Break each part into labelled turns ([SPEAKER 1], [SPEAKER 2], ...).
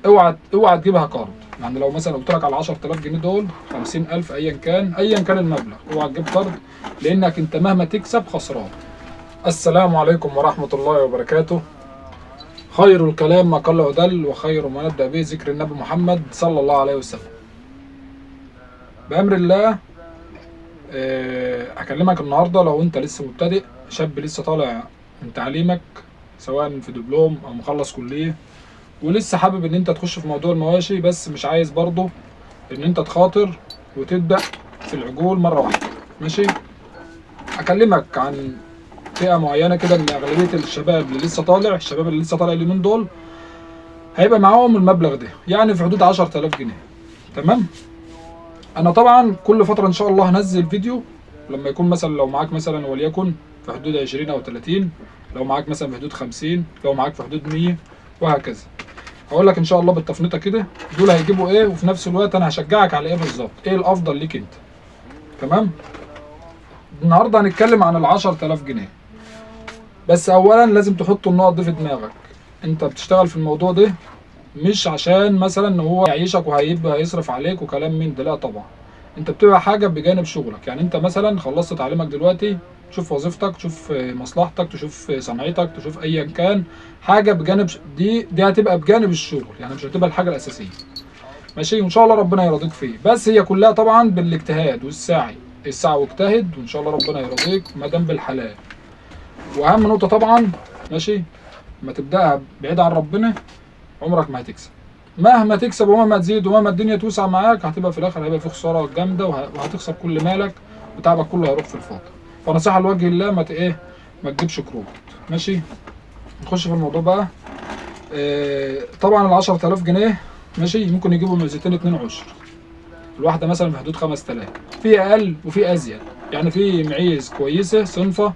[SPEAKER 1] اوعى تجيبها قرض. يعني لو مثلا قلت لك على 10000 جنيه دول 50000 ايا كان، ايا كان المبلغ، اوعى تجيب قرض، لانك انت مهما تكسب خسران. السلام عليكم ورحمة الله وبركاته. خير الكلام ما قل ودل، وخير ما نبدأ به ذكر النبي محمد صلى الله عليه وسلم. بأمر الله هكلمك النهارده. لو انت لسه مبتدئ، شاب لسه طالع من تعليمك، سواء في دبلوم او مخلص كلية، ولسه حابب ان انت تخش في موضوع المواشي، بس مش عايز برضه ان انت تخاطر وتبدأ في العجول مرة واحدة، ماشي؟ هكلمك عن فئة معينة كده من أغلبية الشباب اللي لسه طالع، الشباب اللي لسه طالع اليومين دول هيبقى معاهم المبلغ ده، يعني في حدود 10000 جنيه، تمام؟ أنا طبعا كل فترة إن شاء الله هنزل فيديو، لما يكون مثلا لو معاك مثلا وليكن في حدود 20 أو 30، لو معاك مثلا في حدود 50، لو معاك في حدود 100، وهكذا. هقول لك إن شاء الله بالتفنيطة كده دول هيجيبوا إيه، وفي نفس الوقت أنا هشجعك على إيه بالظبط، إيه الأفضل ليك أنت، تمام؟ النهارده هنتكلم عن ال 10000 جنيه. بس اولا لازم تحط النقط دي في دماغك. انت بتشتغل في الموضوع ده مش عشان مثلا ان هو يعيشك وهيبقى هيصرف عليك وكلام من ده، لا طبعا. انت بتبقى حاجة بجانب شغلك. يعني انت مثلا خلصت تعليمك دلوقتي، تشوف وظيفتك، تشوف مصلحتك، تشوف صنعتك، تشوف ايا كان حاجة بجانب دي هتبقى بجانب الشغل، يعني مش هتبقى الحاجة الاساسية، ماشي؟ وان شاء الله ربنا يرضيك فيه. بس هي كلها طبعا بالاجتهاد والسعي، السعي واجتهد وان شاء الله ربنا يرضيك ما دام بالحلال. واهم نقطة طبعا، ماشي، ما تبداها بعيد عن ربنا عمرك ما هتكسب. مهما تكسب ومهما تزيد ومهما الدنيا توسع معاك، هتبقى في الاخر هيبقى في خسارة جامدة، وهتخسر كل مالك وتعبك كله هيروح في الفاضي. فنصيحه لوجه الله، ما تجيبش كروت، ماشي؟ نخش في الموضوع بقى. طبعا ال 10000 جنيه، ماشي، ممكن يجيبوا معزتين 2 عشر، الواحدة مثلا في حدود 5000، في اقل وفي ازيد. يعني في معيز كويسة صنفه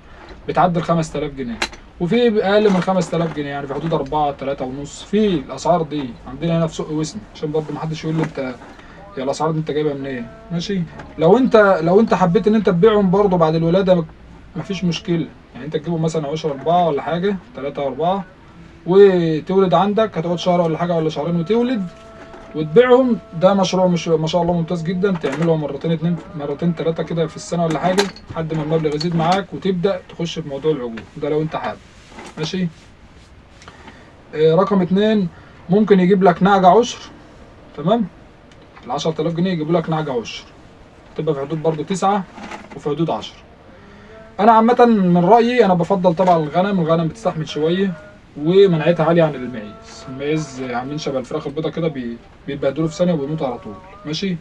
[SPEAKER 1] بتعدل 5000 جنيه، وفي اقل من 5000 جنيه، يعني في حدود 4 3 ونص. في الاسعار دي عندنا هنا في سوق وسن، عشان برضه ما حدش يقول لي انت يا الاسعار دي انت جايبها منين، إيه؟ ماشي. لو انت حبيت ان انت تبيعهم برضه بعد الولادة مفيش مشكلة. يعني انت تجيبهم مثلا 10 4 ولا حاجة، 3 4، وتولد عندك، هتقعد شهر ولا حاجة ولا شهرين وتولد وتبيعهم. ده مشروع مش ما شاء الله ممتاز جدا، تعمله مرتين اتنين، مرتين تلاتة كده في السنة ولا حاجة، لحد ما المبلغ يزيد معاك وتبدأ تخش في موضوع العجول ده لو انت حابب، ماشي؟ رقم 2، ممكن يجيب لك نعجة عشر، تمام؟ ال 10000 جنيه يجيبوا لك نعجة عشر، تبقى في حدود برضو 9 وفي حدود 10. انا عامة من رأيي انا بفضل طبعا الغنم، الغنم بتستحمل شوية ومناعتها عالية عن المعيز. المعيز عاملين شبه الفراخ البيضة كده، بيتبهدلوا في ثانية وبيموتوا على طول، ماشي؟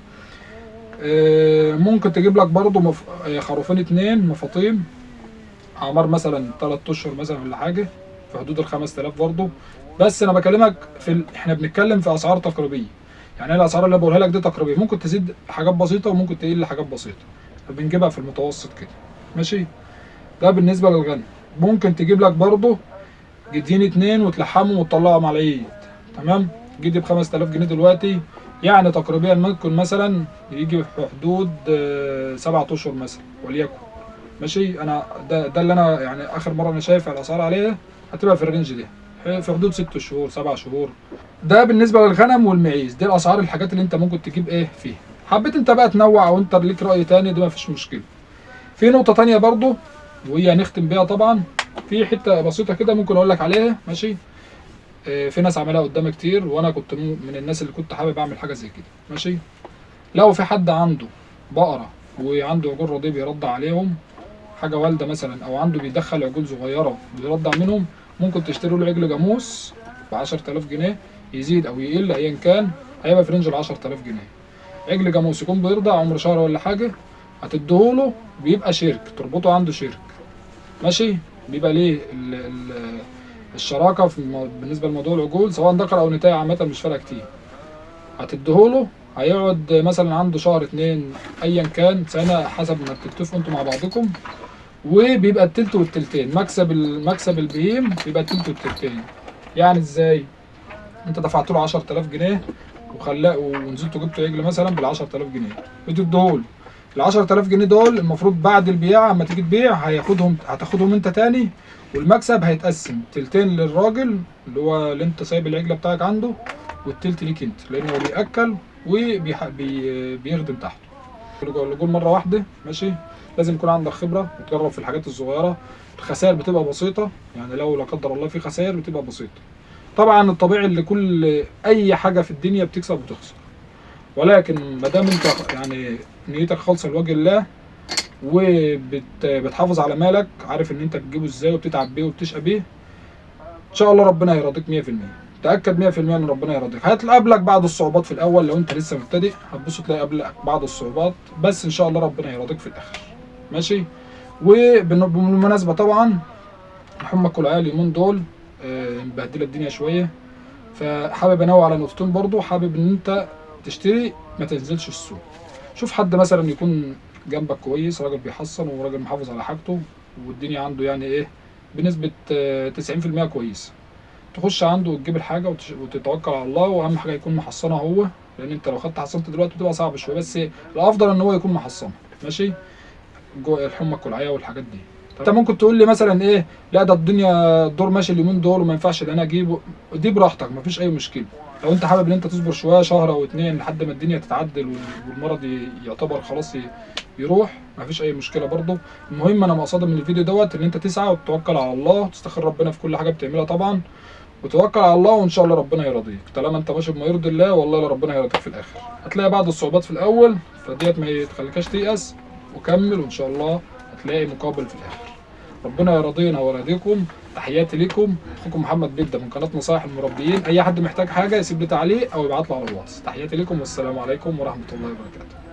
[SPEAKER 1] ممكن تجيب لك برضو خروفين 2 مفاطيم، اعمار مثلا 3 اشهر مثلا ولا حاجة، في حدود ال 5000 برضو. بس انا بكلمك في احنا بنتكلم في اسعار تقريبية، يعني الاسعار اللي بقولها لك دي تقريبية، ممكن تزيد حاجات بسيطة وممكن تقل حاجات بسيطة، فبنجيبها في المتوسط كده، ماشي؟ ده بالنسبة للغنم. ممكن تجيب لك برضو جديين 2 وتلحمهم وتطلعهم على العيد، تمام؟ جدي ب 5000 جنيه دلوقتي، يعني تقريبا ممكن مثلا يجي في حدود 7 اشهر مثلا وليكن، ماشي؟ انا ده اللي انا يعني اخر مرة انا شايف الاسعار عليها هتبقى في ال range ده، في حدود 6 شهور 7 شهور. ده بالنسبة للغنم والمعيز، دي الاسعار الحاجات اللي انت ممكن تجيب ايه فيها. حبيت انت بقى تنوع او انت ليك راي تاني، دي مفيش مشكلة. في نقطة تانية برضو وهي هنختم بيها طبعا، في حتة بسيطة كده ممكن اقول لك عليها، ماشي؟ في ناس عملها قدامي كتير، وانا كنت من الناس اللي كنت حابب اعمل حاجة زي كده، ماشي؟ لو في حد عنده بقرة وعنده عجول رضيع بيرضع عليهم حاجة والده مثلا، او عنده بيدخل عجول صغيرة بيرضع منهم، ممكن تشتري له عجل جاموس ب 10000 جنيه، يزيد او يقل ايا كان، هيبقى في range ال 10000 جنيه. عجل جاموس يكون بيرضع عمر شهر ولا حاجة، هتديهوله بيبقى شرك، تربطه عنده شرك، ماشي؟ بيبقى ليه الشراكة في بالنسبة لموضوع العجول، سواء ذكر او نتاية، عامة مش فارقه كتير. هتديهوله هيقعد مثلا عنده شهر 2 ايا كان سنة حسب ما بتتفقوا انتوا مع بعضكم، وبيبقى التلت والتلتين، مكسب البهيم بيبقى التلت والتلتين. يعني ازاي؟ انت دفعت له 10000 جنيه وخلاه ونزلت جبت عجل مثلا بال 10000 جنيه، بتديهوله ال 10000 جنيه دول، المفروض بعد البيعة اما تيجي تبيع هتاخدهم انت تاني، والمكسب هيتقسم تلتين للراجل اللي هو اللي انت سايب العجلة بتاعك عنده، والتلت ليك انت، لان هو بياكل وبيخدم تحته. الجول مرة واحدة ماشي. لازم يكون عندك خبره وتجرب في الحاجات الصغيرة. الخسائر بتبقى بسيطة، يعني لو لا قدر الله في خسائر بتبقى بسيطة. طبعا الطبيعي اللي كل اي حاجة في الدنيا بتكسب وتخسر، ولكن ما دام انت يعني نيتك خالصة لوجه الله وبتحافظ على مالك، عارف ان انت بتجيبه ازاي وبتتعب بيه وبتشقى بيه، ان شاء الله ربنا هيرضيك 100%. تاكد 100% ان ربنا يرضيك. هتقابلك بعض الصعوبات في الاول لو انت لسه مبتدئ، هتبص تلاقي قبلك بعض الصعوبات، بس ان شاء الله ربنا يرضيك في الاخر ماشي. وبالمناسبة طبعا حمى القلعيه اليومين دول مبهدله الدنيا شوية، فحابب انوه على نقطتين برضو. حابب ان انت تشتري ما تنزلش السوق، شوف حد مثلا يكون جنبك كويس، راجل بيحصن وراجل محافظ على حاجته والدنيا عنده يعني ايه بنسبة 90% كويسة، تخش عنده وتجيب الحاجة وتتوكل على الله. واهم حاجة يكون محصنها هو، لان انت لو خدت حصنت دلوقتي بتبقى صعب شوية، بس الافضل ان هو يكون محصنها ماشي، جوه الحمى القلعيه والحاجات دي. انت ممكن تقول لي مثلا ايه، لا ده الدنيا الدور ماشي اليومين دول وما ينفعش ان انا اجيبه، دي براحتك مفيش اي مشكلة. لو انت حابب ان انت تصبر شوية شهر او اتنين لحد ما الدنيا تتعدل والمرض يعتبر خلاص يروح، مفيش اي مشكلة برضه. المهم انا مقصدي من الفيديو دوت ان انت تسعى وتتوكل على الله وتستخير ربنا في كل حاجة بتعملها طبعا، وتوكل على الله وان شاء الله ربنا يرضيك. طالما انت ماشي بما يرضي الله والله لا ربنا يرضيك في الاخر. هتلاقي بعض الصعوبات في الاول، فديت ما تخليكش تيأس، وكمل وان شاء الله هتلاقي مقابل في الاخر. ربنا يرضينا ويرضيكم. تحياتي لكم، اخوكم محمد بيبدا من قناة نصائح المربيين. اي حد محتاج حاجة يسيب لي تعليق او يبعت لي على الواتس. تحياتي لكم والسلام عليكم ورحمة الله وبركاته.